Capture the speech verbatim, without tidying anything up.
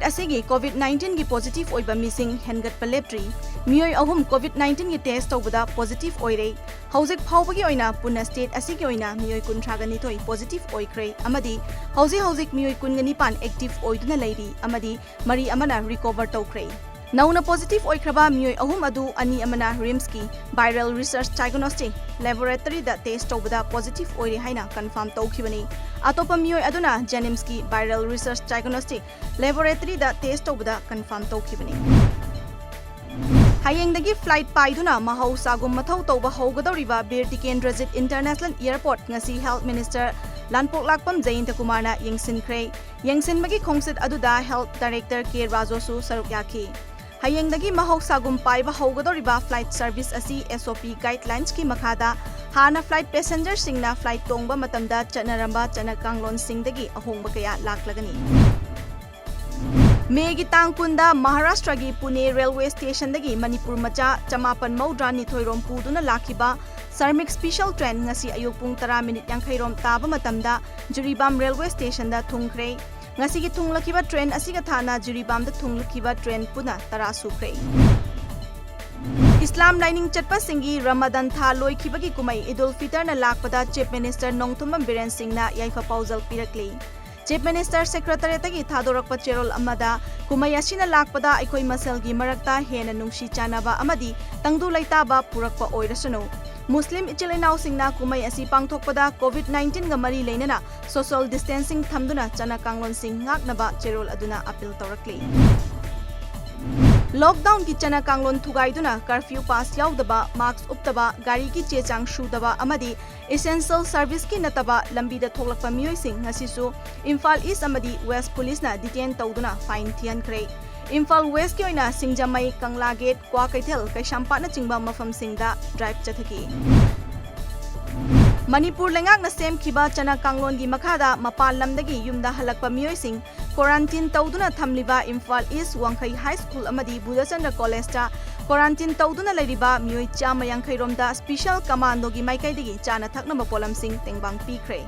ꯑꯁꯤꯒꯤ COVID nineteen ꯒꯤ positive ꯑꯣꯏꯕ ꯃꯤꯁꯤꯡ ꯍꯦꯟꯒꯠꯄ ꯂꯦꯞꯇ꯭ꯔꯤ꯫ ꯃꯤꯑꯣꯏ ꯑꯍꯨꯝ COVID nineteen ꯒꯤ test ꯇꯧꯕꯗ positive ꯑꯣꯏꯔꯦ꯫ ꯍꯧꯖꯤꯛ ꯐꯥꯎꯕꯒꯤ ꯑꯣꯏꯅ ꯄꯨꯟꯅ state ꯑꯁꯤꯒꯤ ꯑꯣꯏꯅ ꯃꯤꯑꯣꯏ ꯀꯨꯟꯊ꯭ꯔꯥꯒ ꯅꯤꯊꯣꯏ positive ꯑꯣꯏꯈ꯭ꯔꯦ ꯑꯃꯗꯤ ꯍꯧꯖꯤꯛ ꯍꯧꯖꯤꯛ ꯃꯤꯑꯣꯏ ꯀꯨꯟꯒ ꯅꯤꯄꯥꯟ active ꯑꯣꯏꯗꯨꯅ ꯂꯩꯔꯤ ꯑꯃꯗꯤ ꯃꯔꯤ ꯑꯃꯅ recover ꯇꯧꯈ꯭ꯔꯦ꯫ ꯅꯧꯅ positive ꯑꯣꯏꯈ꯭ꯔꯕ ꯃꯤꯑꯣꯏ ꯑꯍꯨꯝ ꯑꯗꯨ ꯑꯅꯤ ꯑꯃꯅ RIMS ꯀꯤ Viral Research Diagnostic Laboratory ꯗ test ꯇꯧꯕꯗ positive ꯑꯣꯏꯔꯦ ꯍꯥꯏꯅ confirm ꯇꯧꯈꯤꯕꯅꯤ꯫ ꯑꯇꯣꯞꯄ ꯃꯤꯑꯣꯏ ꯑꯗꯨꯅ JNIMS ꯀꯤ Viral Research Diagnostic Laboratory ꯗ test ꯇꯧꯕꯗ confirm ꯇꯧꯈꯤꯕꯅꯤ꯫ ꯍꯌꯦꯡꯗꯒꯤ flight ꯄꯥꯏꯗꯨꯅ ꯃꯍꯧꯁꯥꯒꯨꯝ ꯃꯊꯧ ꯇꯧꯕ ꯍꯧꯒꯗꯧꯔꯤꯕ ꯕꯤꯔ ꯇꯤꯀꯦꯟꯗ꯭ꯔꯖꯤꯠ International Airport ꯉꯁꯤ Health Minister ꯂꯥꯟꯄꯣꯛꯂꯥꯛꯄꯝ ꯖꯌꯦꯟꯇ ꯀꯨꯃꯥꯔꯅ ꯌꯦꯡꯁꯤꯟꯈ꯭ꯔꯦ꯫ ꯌꯦꯡꯁꯤꯟꯕꯒꯤ ꯈꯣꯡꯆꯠ ꯑꯗꯨꯗ Health Director ꯀꯦ ꯔꯥꯖꯨꯁꯨ ꯁꯔꯨꯛ ꯌꯥꯈꯤ꯫ ꯍꯌꯦꯡꯗꯒꯤ ꯃꯍꯧꯁꯥꯒꯨꯝ ꯄꯥꯏꯕ ꯍꯧꯒꯗꯧꯔꯤꯕ flight service ꯑꯁꯤ SOP guidelines ꯀꯤ ꯃꯈꯥꯗ ꯍꯥꯟꯅ flight passenger ꯁꯤꯡꯅ flight ꯇꯣꯡꯕ ꯃꯇꯝꯗ ꯆꯠꯅꯔꯝꯕ ꯆꯠꯅ ꯀꯥꯡꯂꯣꯟꯁꯤꯡꯗꯒꯤ ꯑꯍꯣꯡꯕ ꯀꯌꯥ ꯂꯥꯛꯂꯒꯅꯤ꯫ ꯃꯦꯒꯤ ꯇꯥꯡ ꯀꯨꯟꯗ ꯃꯍꯥꯔꯥꯁꯇ꯭ꯔꯒꯤ ꯄꯨꯅꯦ railway station ꯗꯒꯤ ꯃꯅꯤꯄꯨꯔ ꯃꯆꯥ ꯆꯃꯥꯄꯟ ꯃꯧꯗ꯭ꯔꯥ ꯅꯤꯊꯣꯏ ꯔꯣꯝ ꯄꯨꯗꯨꯅ ꯂꯥꯛꯈꯤꯕ Shramik special train ꯉꯁꯤ ꯑꯌꯨꯛ ꯄꯨꯡ ꯇꯔꯥ ꯃꯤꯅꯤꯠ ꯌꯥꯡꯈꯩ ꯔꯣꯝ ꯇꯥꯕ ꯃꯇꯝꯗ ꯖꯤꯔꯤꯕꯥꯝ railway station ꯗ ꯊꯨꯡꯈ꯭ꯔꯦ꯫ ꯉꯁꯤꯒꯤ ꯊꯨꯡꯂꯛꯈꯤꯕ train ꯑꯁꯤꯒ ꯊꯥꯅ ꯖꯤꯔꯤꯕꯥꯝꯗ ꯊꯨꯡꯂꯛꯈꯤꯕ train ꯄꯨꯟꯅ ꯇꯔꯥ ꯁꯨꯈ꯭ꯔꯦ꯫ ꯏꯁꯂꯥꯝ ꯂꯥꯏꯅꯤꯡ ꯆꯠꯄꯁꯤꯡꯒꯤ ꯔꯃꯗꯥꯟ ꯊꯥ ꯂꯣꯏꯈꯤꯕꯒꯤ ꯀꯨꯝꯍꯩ ꯏꯗꯨꯜ ꯐꯤꯇꯔꯅ ꯂꯥꯛꯄꯗ Chief Minister ꯅꯣꯡꯊꯣꯝꯕꯝ ꯕꯤꯔꯦꯟ ꯁꯤꯡꯅ ꯌꯥꯏꯐ ꯄꯥꯎꯖꯦꯜ ꯄꯤꯔꯛꯂꯤ꯫ Chief Minister Secretariat ꯇꯒꯤ ꯊꯥꯗꯣꯔꯛꯄ ꯆꯦꯔꯣꯜ ꯑꯃꯗ, ꯀꯨꯝꯍꯩ ꯑꯁꯤꯅ ꯂꯥꯛꯄꯗ ꯑꯩꯈꯣꯏ ꯃꯁꯦꯜꯒꯤ ꯃꯔꯛꯇ ꯍꯦꯟꯅ ꯅꯨꯡꯁꯤ ꯆꯥꯟꯅꯕ ꯑꯃꯗꯤ ꯇꯪꯗꯨ ꯂꯩꯇꯥꯕ ꯄꯨꯔꯛꯄ ꯑꯣꯏꯔꯁꯅꯨ꯫ ꯃꯨꯁꯂꯤꯝ ꯏꯆꯤꯜ ꯏꯅꯥꯎꯁꯤꯡꯅ ꯀꯨꯝꯍꯩ ꯑꯁꯤ ꯄꯥꯡꯊꯣꯛꯄꯗ COVID nineteen ꯒ ꯃꯔꯤ ꯂꯩꯅꯅ social distancing ꯊꯝꯗꯨꯅ ꯆꯠꯅ ꯀꯥꯡꯂꯣꯟꯁꯤꯡ ꯉꯥꯛꯅꯕ ꯆꯦꯔꯣꯜ ꯑꯗꯨꯅ appeal ꯇꯧꯔꯛꯂꯤ꯫ Lockdown ꯒꯤ ꯆꯠꯅ ꯀꯥꯡꯂꯣꯟ ꯊꯨꯒꯥꯏꯗꯨꯅ curfew pass ꯌꯥꯎꯗꯕ, mask ꯎꯞꯇꯕ, ꯒꯥꯔꯤꯒꯤ ꯆꯦ ꯆꯥꯡ ꯁꯨꯗꯕ ꯑꯃꯗꯤ essential service ꯀꯤ ꯅꯠꯇꯕ ꯂꯝꯕꯤꯗ ꯊꯣꯛꯂꯛꯄ ꯃꯤꯑꯣꯏꯁꯤꯡ ꯉꯁꯤꯁꯨ ꯏꯝꯐꯥꯜ East ꯑꯃꯗꯤ West Police ꯅ detain ꯇꯧꯗꯨꯅ fine ꯊꯤꯍꯟꯈ꯭ꯔꯦ꯫ ꯏꯝꯐꯥꯜ West ꯀꯤ ꯑꯣꯏꯅ ꯁꯤꯡꯖꯃꯩ, ꯀꯪꯂꯥꯒꯦꯠ, ꯀ꯭ꯋꯥꯀꯩꯊꯦꯜ, ꯀꯩꯁꯥꯝꯄꯥꯠꯅꯆꯤꯡꯕ ꯃꯐꯝꯁꯤꯡꯗ drive ꯆꯠꯊꯈꯤ꯫ ꯃꯅꯤꯄꯨꯔ ꯂꯩꯉꯥꯛꯅ ꯁꯦꯝꯈꯤꯕ ꯆꯠꯅ ꯀꯥꯡꯂꯣꯟꯒꯤ ꯃꯈꯥꯗ ꯃꯄꯥꯟ ꯂꯝꯗꯒꯤ ꯌꯨꯝꯗ ꯍꯜꯂꯛꯄ ꯃꯤꯑꯣꯏꯁꯤꯡ quarantine ꯇꯧꯗꯨꯅ ꯊꯝꯂꯤꯕ ꯏꯝꯐꯥꯜ East ꯋꯥꯡꯈꯩ High School ꯑꯃꯗꯤ ꯕꯨꯙꯆꯟꯗ꯭ꯔ College ꯇ quarantine ꯇꯧꯗꯨꯅ ꯂꯩꯔꯤꯕ ꯃꯤꯑꯣꯏ ꯆꯥꯝꯃ ꯌꯥꯡꯈꯩ ꯔꯣꯝꯗ Special Commando ꯒꯤ ꯃꯥꯏꯀꯩꯗꯒꯤ ꯆꯥꯅ ꯊꯛꯅꯕ ꯄꯣꯠꯂꯝꯁꯤꯡ ꯇꯦꯡꯕꯥꯡ ꯄꯤꯈ꯭ꯔꯦ꯫